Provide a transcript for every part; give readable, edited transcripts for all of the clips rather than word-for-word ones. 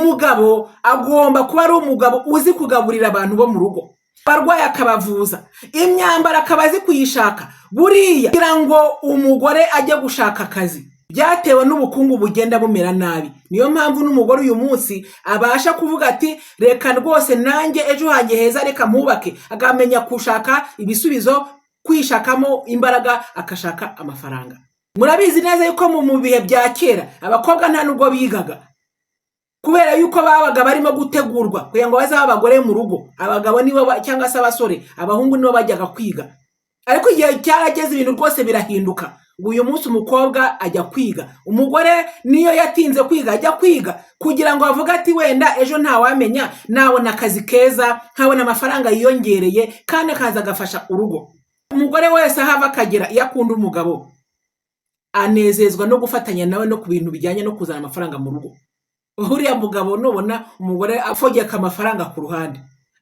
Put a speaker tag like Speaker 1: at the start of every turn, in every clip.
Speaker 1: Umugabo agomba kuba ari umugabo uzi kugaburira abantu bo mu rugo, abarwayi akabavuza, imyambaro akaba azi kuyishaka. Buriya kugira ngo umugore ajye gushaka akazi byatewe n'ubukungu bugenda bumera nabi. Niyo mpamvu n'umugore uyu munsi abasha kuvuga ati: "Reka rwose nanjye ejo hanjye heza reka mpubake." Akamenya gushaka ibisubizo, kwishakamo imbaraga, agashaka amafaranga. Murabizi neza yuko mu bihe bya kera abakobwa nta nubwo bigaga, kubera yuko babaga barimo gutegurwa kugira ngo bazabe abagore mu rugo. Abagabo nibo cyangwa se abasore, abahungu nibo bajyaga kwiga. Ariko igihe cyarageze, ibintu rwose birahinduka. Ubu uyu munsi umukobwa ajya kwiga, umugore niyo yatinze kwiga ajya kwiga, kugira ngo avuge ati: "Wenda ejo ntawamenya, nabona akazi keza, nkabona amafaranga yiyongereye, kandi akaza agafasha urugo." Umugore wese aho ava akagera, iyo akunda umugabo, anezezwa no gufatanya nawe no ku bintu bijyanye no kuzana amafaranga mu rugo. Uriya mugabo, nubona umugore afogeka amafaranga ku ruhande,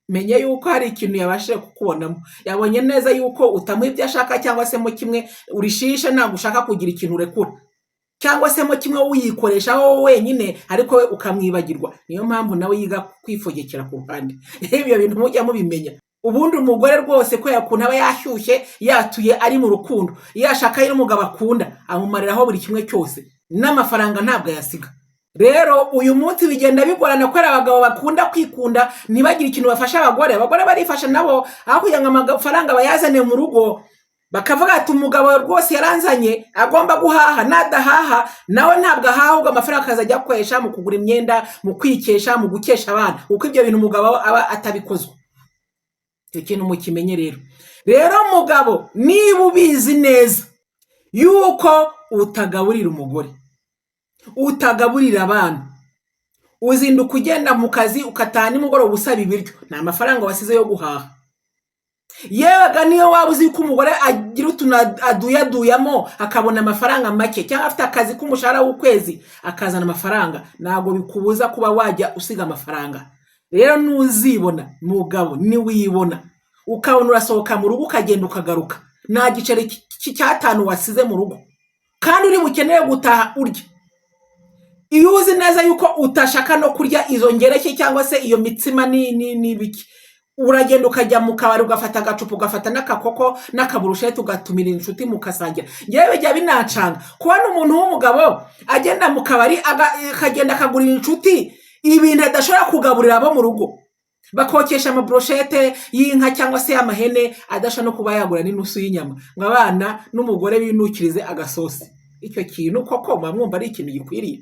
Speaker 1: menye yuko hari ikintu yabashije kukubonamo. Yabonye neza yuko utamuha ibyo ashaka, cyangwa se mo kimwe urishisha, ntabwo ushaka kugira ikintu urekura, cyangwa se mo kimwe uyikoresha wowe wenyine, ariko we ukamwibagirwa. Niyo mpamvu nawe yiga kwifogekera ku ruhande. Ibyo bintu mujya mubimenya. Ubundi umugore rwose, kubera ukuntu aba yashyushye, yatuye, ari mu rukundo, iyo ashaka n'umugabo akunda, amumariraho buri kimwe cyose, n'amafaranga ntabwo ayasiga. Rero uyu munsi bigenda bigorana kubera abagabo bakunda kwikunda, ntibagire ikintu bafasha abagore. Abagore barifasha nabo, aho kugira ngo amafaranga bayazane mu rugo, bakavuga ati: "Umugabo rwose yaranzanye, agomba guhaha, nadahaha nawe ntabwo ahaha." Ahubwo amafaranga akazajya akoresha mu kugura imyenda, mu kwikesha, mu gukesha abana, kuko ibyo bintu umugabo aba atabikozwa. Icyo kintu mukimenye rero. Rero mugabo, niba ubizi neza yuko utagaburira umugore, utagaburira abana, uzinduka ugenda mu kazi, ukataha nimugoroba usaba ibiryo, nta mafaranga wasize yo guhaha, yewe niyo waba uzi ko umugore agira utuntu aduyaduyamo akabona amafaranga make, cyangwa afite akazi k'umushahara w'ukwezi akazana amafaranga, ntabwo bikubuza kuba wajya usiga amafaranga. Rero nuzibona, mugabo, niwibona ukabona urasohoka mu rugo, ukagenda, ukagaruka nta giceri cy'atanu wasize mu rugo, kandi uri bukenere gutaha urya, iyo uzi neza yuko utashaka no kurya izo ngereke cyangwa se iyo mitsima n'ibiki, uragenda ukajya mu kabari, ugafata agacupa, ugafata n'akakoko n'akaburusheti, ugatumira inshuti mukasangira. Ngewe bijya binacanga kubona umuntu w'umugabo agenda mu kabari, akagenda akagurira inshuti ibintu adashobora kugaburira abo mu rugo, bakokesha amaburushete y'inka cyangwa se y'amahene, adashobora no kuba yagura n'inusu y'inyama ngo abana n'umugore binukirize agasosi. Icyo kintu koko muba mwumva ari ikintu gikwiriye?